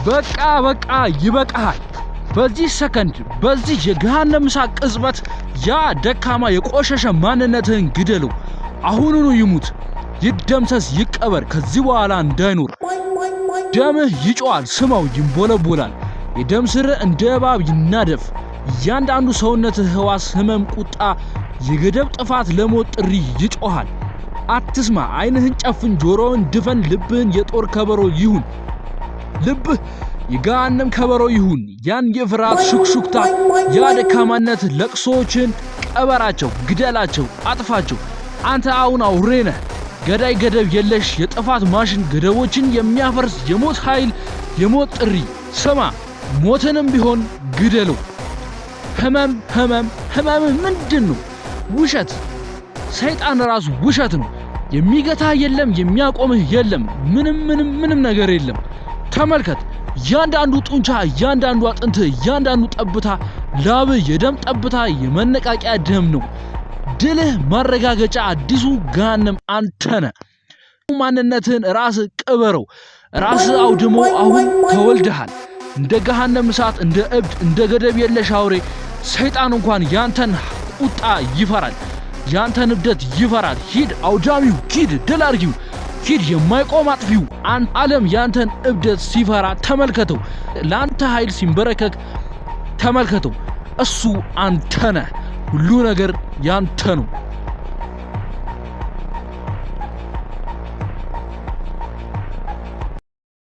በቃ በቃ ይበቃሃል። በዚህ ሰከንድ፣ በዚህ የገሃነም እሳት ቅጽበት ያ ደካማ የቆሸሸ ማንነትህን ግደለው። አሁኑኑ ይሙት፣ ይደምሰስ፣ ይቀበር፣ ከዚህ በኋላ እንዳይኖር። ደምህ ይጮኻል፣ ስማው፣ ይንቦለቦላል። የደም ስርህ እንደ እባብ ይናደፍ። እያንዳንዱ ሰውነትህ ህዋስ ህመም፣ ቁጣ፣ የገደብ ጥፋት ለሞት ጥሪ ይጮኻል። አትስማ። ዓይንህን ጨፍን፣ ጆሮህን ድፈን። ልብህን የጦር ከበሮ ይሁን። ልብህ የገሃነም ከበሮ ይሁን። ያን የፍርሃት ሹክሹክታ፣ ያ ደካማነት ለቅሶዎችን ቀበራቸው፣ ግደላቸው፣ አጥፋቸው። አንተ አሁን አውሬ ነህ። ገዳይ፣ ገደብ የለሽ የጥፋት ማሽን፣ ገደቦችን የሚያፈርስ የሞት ኃይል፣ የሞት ጥሪ። ስማ፣ ሞትንም ቢሆን ግደለው። ህመም፣ ህመም፣ ህመምህ ምንድን ነው? ውሸት። ሰይጣን ራሱ ውሸት ነው። የሚገታህ የለም፣ የሚያቆምህ የለም። ምንም ምንም ምንም ነገር የለም። ተመልከት፣ እያንዳንዱ ጡንቻ፣ እያንዳንዱ አጥንትህ፣ እያንዳንዱ ጠብታ ላብህ፣ የደም ጠብታ የመነቃቂያ ደም ነው። ድልህ ማረጋገጫ አዲሱ ገሃነም አንተ ነህ። ማንነትህን ራስህ ቅበረው፣ ራስህ አውድሞ። አሁን ተወልደሃል። እንደ ገሃነም እሳት፣ እንደ እብድ፣ እንደ ገደብ የለሽ አውሬ። ሰይጣን እንኳን ያንተን ቁጣ ይፈራል፣ ያንተን እብደት ይፈራል። ሂድ አውዳሚው፣ ሂድ ድል አድርጊው፣ ሂድ የማይቆም አጥፊው። ዓለም ያንተን እብደት ሲፈራ ተመልከተው። ለአንተ ኃይል ሲንበረከክ ተመልከተው። እሱ አንተ ነህ። ሁሉ ነገር ያንተ ነው።